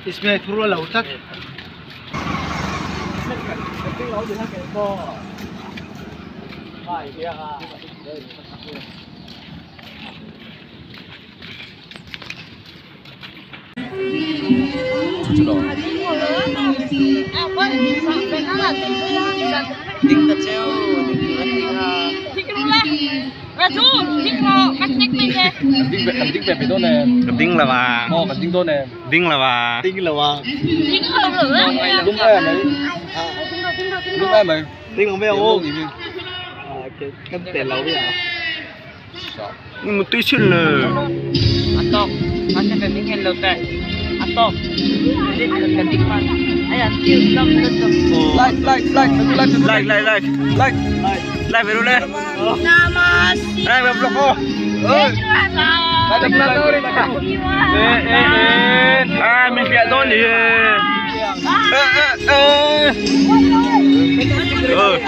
Ismail phur lo tlat. Ding là bà. Ding là bà. Ding là bà. Lúc em mày. Ding không biết không? Cái tiền lâu bây giờ. Nhưng mà tuy xin là Atok, asa kami hello te. Atok. Ayan, Like like like like like like like like like về luôn đây. Đây về vlog cô. Ê ê ê. À mình kẹo rồi nhỉ. Ê ê ê. Ừ.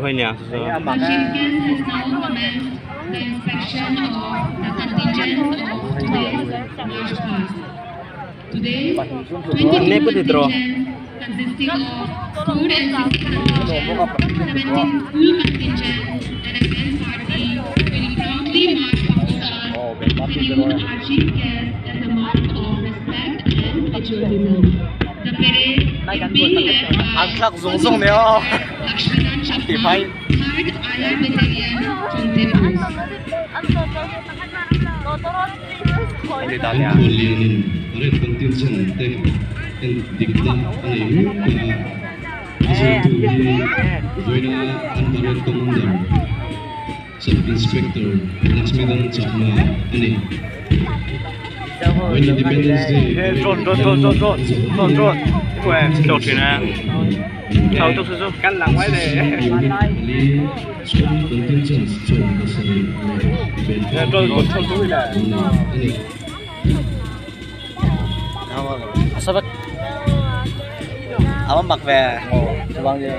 Marching camp has now commenced the inspection of the contingents of today's march past. Today, 22 contingents consisting of 4 NCC contingents, 17 school contingents, and a band party will proudly march past us to salute our chief guest as a mark of respect and patriotism. The parade is being led by Lakshminan Chakma, 3rd IR Battalion, Chonte Post. Khuallianin parade contingent te en dikna a nei mek a, a zirtu hi vawiina an parade commander sub inspector Laxmidan Chakma a ni. Vawiin Independence Day parade unit pali school contingents chuan pasarih leh band party an nei a ni. Áo mặc về bao nhiêu?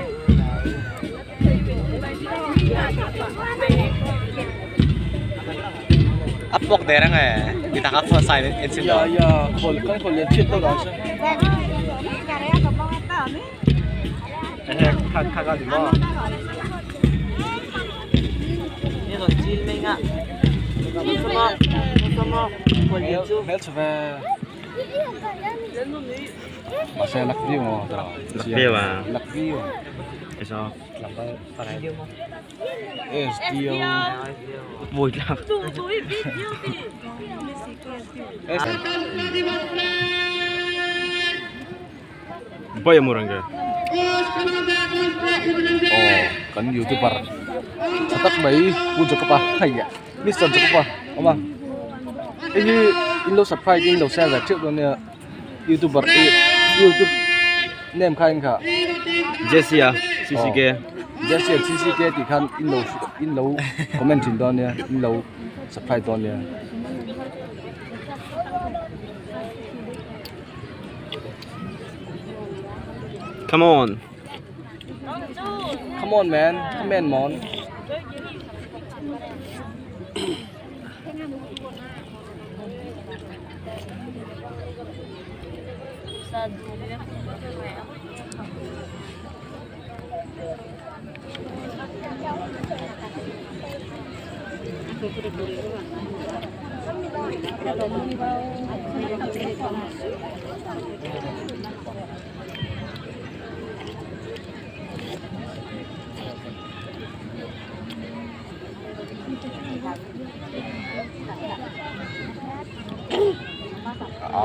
Áp bọc để ra nghe, người ta áp phơ sai đến xin lỗi. Dạ, khổ con khổ liền chết đâu đó chứ. Khá khá gì mà. Mà xe lắc view mà, Lắc view à? Lắc view. Sao? SDO. Vui lắm. Bao nhiêu murang cái? Ồ, kan YouTuber. Chatak mai pu Jacob a hay à. Mr. Jacob a, ông à. Ini in lo subscribe in lo share ve theuh dawn nia. YouTuber YouTube name kha in kha. Jesse à, CCK. Jesse CCK tih khan in lo in lo comment thin dawn nia, in lo subscribe dawn nia. Come on. Come on man, come on mon.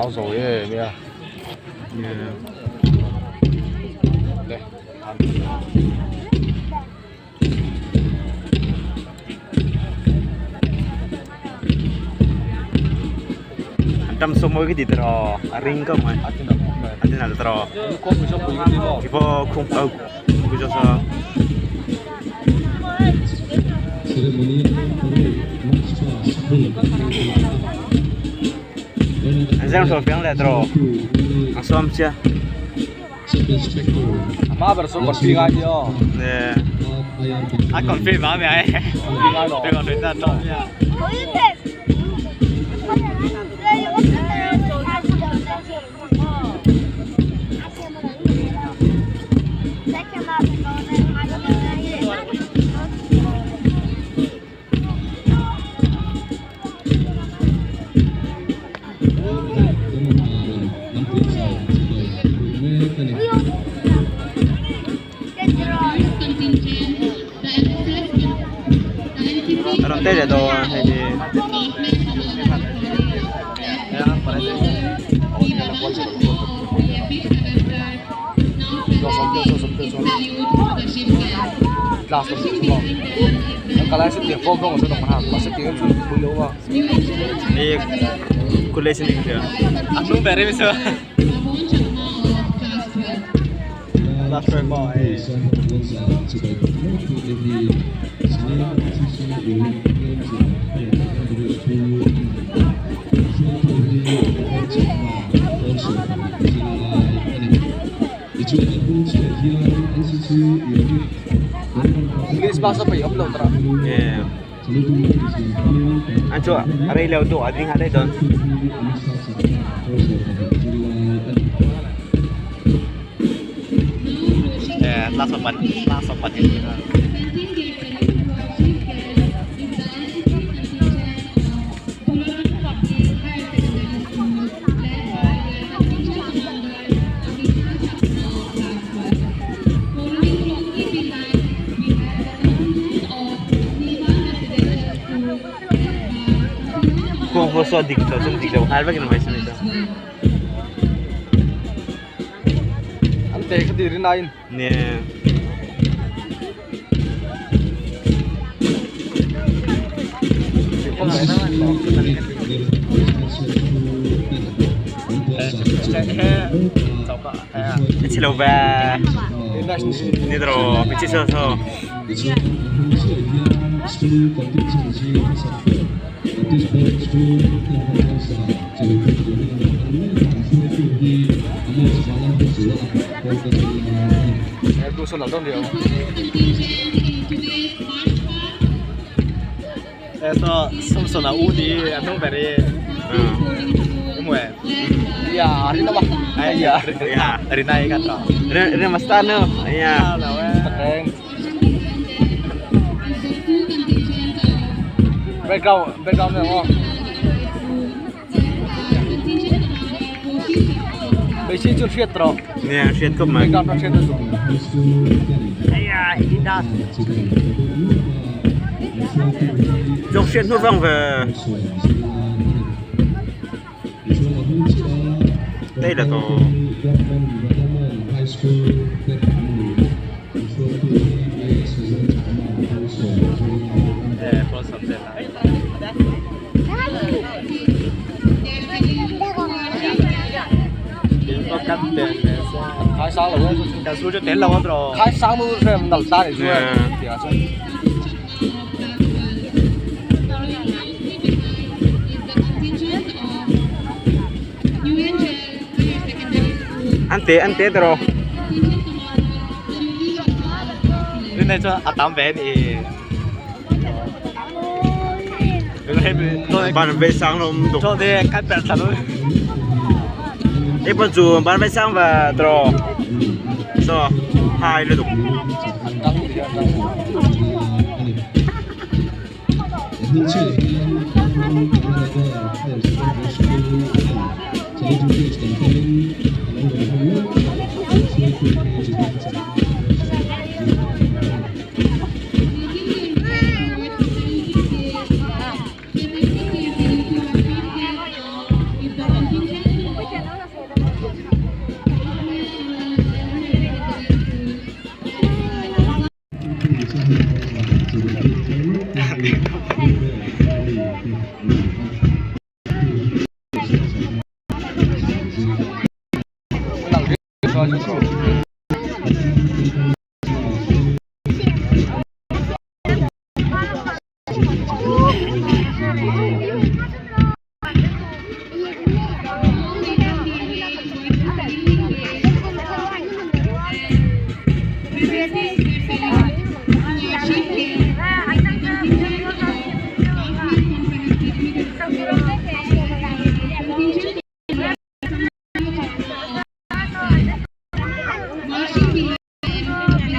a zawi em em a le An tam so mawi ka ti tiraw a ring ka mai a tin ang mai a tin al tiraw kawng pui saw pui ka ti maw ti pawh khung au pui saw saw an zeng saw fiang leh tiraw a sawm chia a hma ber saw confi ngai ni aw nè a confi mà mẹ confi ngai lo tôi còn phải ra trong nha Ron tê để đồ hay gì last of the cái này sẽ tiền phong không sẽ đồng hàng mà sẽ tiền chút bùi lỗ mà đi cô lên xin kìa ăn luôn về đây bây giờ Last time boy. English bahasa phải ông lâu rồi yeah anh chưa ở đây leo tổ ở đây đây rồi 拉什么拉什么 Kung ko so dikto, so dikto, halba ginamay sa nito. Anh tê cái gì này Nè. Chỉ lâu về. Nè rồi, mình chỉ sợ sợ. Em tôi là đông điều. Eso, somos una uni, andamos ver. Como es? Ya, hari na ba? Ay, ya, hari na ikat ra. Re masta no. Ya. Background, background này không? Bây giờ chưa xuyết rồi. Nè, xuyết không mà. Background nó xuyết rồi. Ai da, Dọc xuyên hút vòng về. Đây là tổ. Khai sáng rồi, khai sáng luôn xem đặt ra để rồi. Ăn té rồi. Lên đây cho ăn tám vé thì. Bạn về sáng rồi. Cho đi cắt bẹt thật luôn. Ê bọn dù bán vé sang và trò so hai là đủ.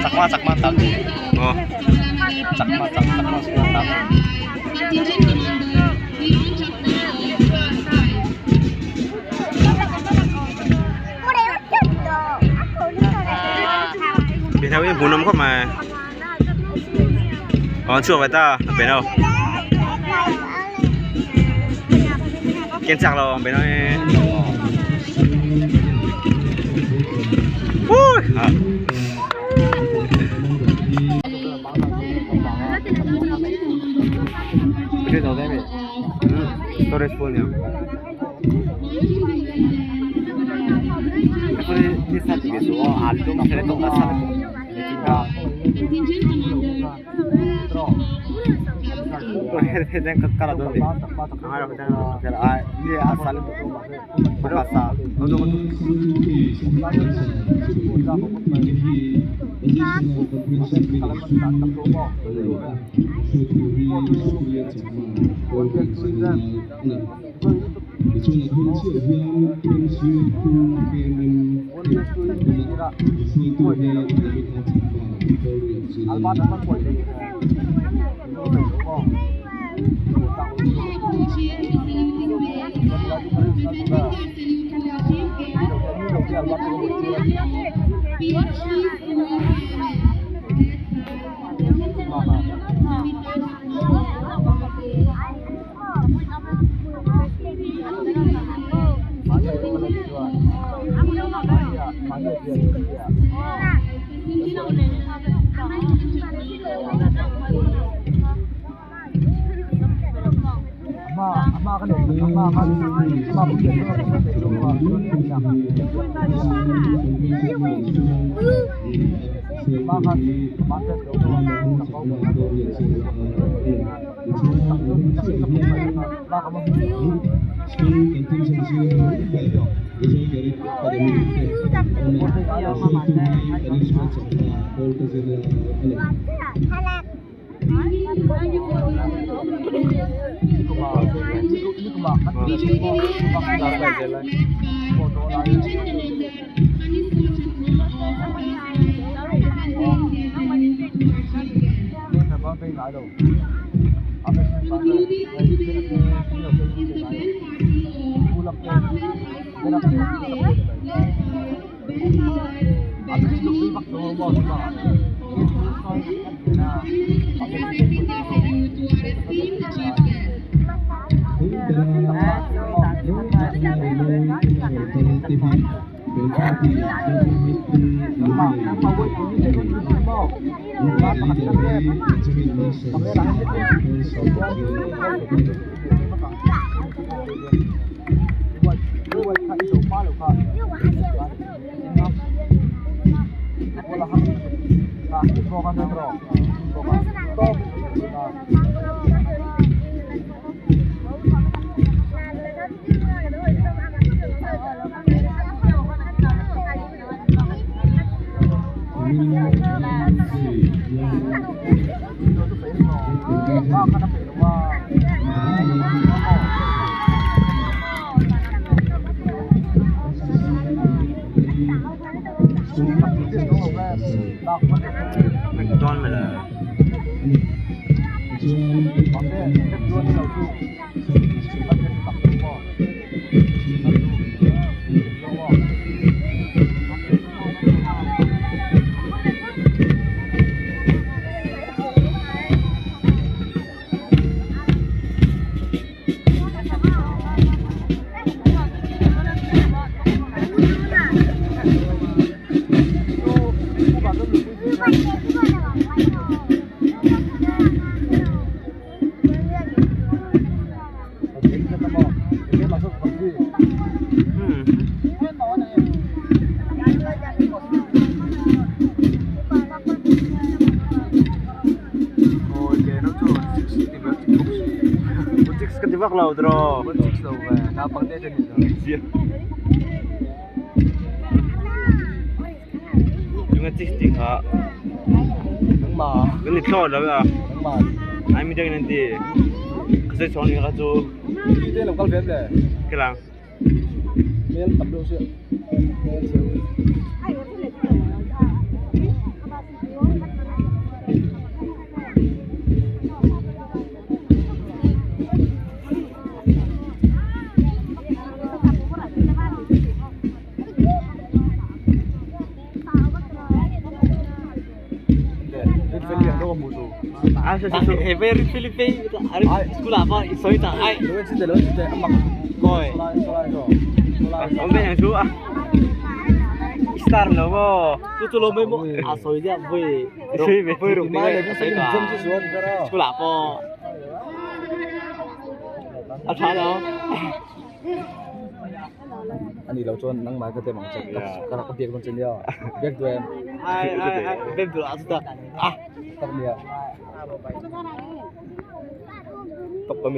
Chakma chakma tak. Oh. Chakma chakma school tak. Bên nào cũng nằm không mà. Còn chưa phải ta, bên đâu. Kiên chặt rồi, bên nói. Ui. À. Cái đầu đây mày. Torres Polio. Ani vak lo draw. Vẫn chích lâu về na bằng thế trên rồi. Chúng ta chích thì hả? Nhưng mà Cái này thọ đó à. nhưng mà Ai mình đang làm gì? Cái số này cái chỗ đi tên làm con phép này. Cái làng. Mail tập đâu xưa. Mail xíu. À, sao sao? Very Philippines, school apa? Soita, ai. Lối xin để mặc. Rồi. Rồi. Ông bên hàng chú à? Star nó vô. Tôi tôi mới mua. À, soita về. Về rồi. Mai này cũng sẽ dùng chân chứ xuống thì đó. School apa? À, chả đâu. Anh đi lâu cho nắng mai cái tên bằng chặt các cái việc con chân đi việc tụi em. Ai ai ai, bên vừa à, Tắc nia. Tóc có